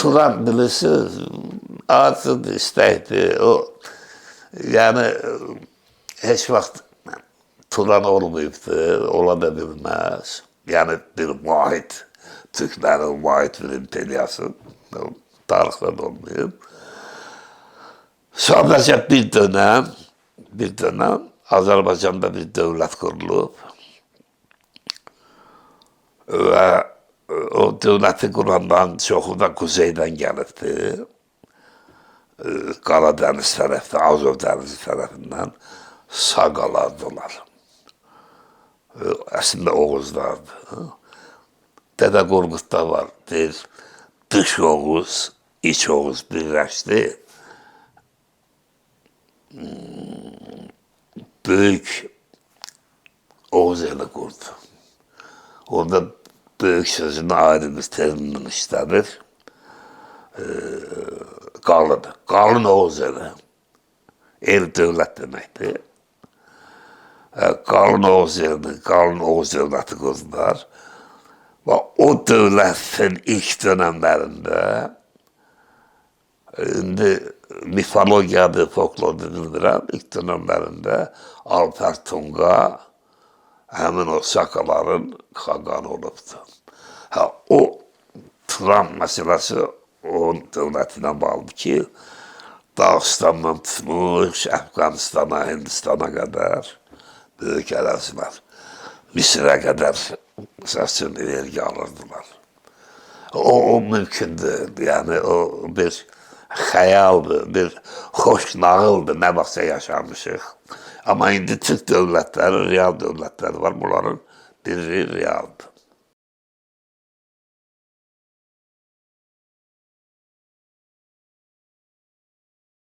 Turan bilirsiniz, arzudur, istəkdir. O, yəni heç vaxt Turan olmayıbdır, ola da bilməz. Yəni bir vahid, Türklərin vahid bir imperiyası tarixdə də olmayıb. Sadəcə bir dönəm Azərbaycanda bir dövlət qurulub və o dövləti quranların çoxu da quzeydən gəlibdi. Qaradəniz tərəfdə, Azov dənizi tərəfindən Saqalardılar. Əslində Oğuzlardır. Dədə Qorqudda var, deyir, dış Oğuz, iç Oğuz birləşdi. Böyük Oğuz eli qurdu. Orada böyük sözünü ayrı bir terminlə işlədir. Qalın, qalın Oğuz eli. El dövlət deməkdir. Qalın Oğuz elini, qalın Oğuz dövləti qurdular. Və o dövlətin ilk dönəmlərində indi mifologiyadır, folklordur bilmirəm, ilk dönəmlərində Alper Tunga həmin o Sakaların xaqanı olubdu. Ha, o Turan məsələsi onun dövlətinə bağlıdır ki, Dağıstandan tutmuş, Əfqanistana, Hindistana qədər böyük ərazilər, Misirə qədər məsəl üçün vergi alırdılar. O mümkündür. Yəni o bir xəyaldır, bir xoş nağıldır, nə vaxtsa yaşamışıq. Amma indi Türk dövlətləri, real dövlətləri var. Bunların biri realdır.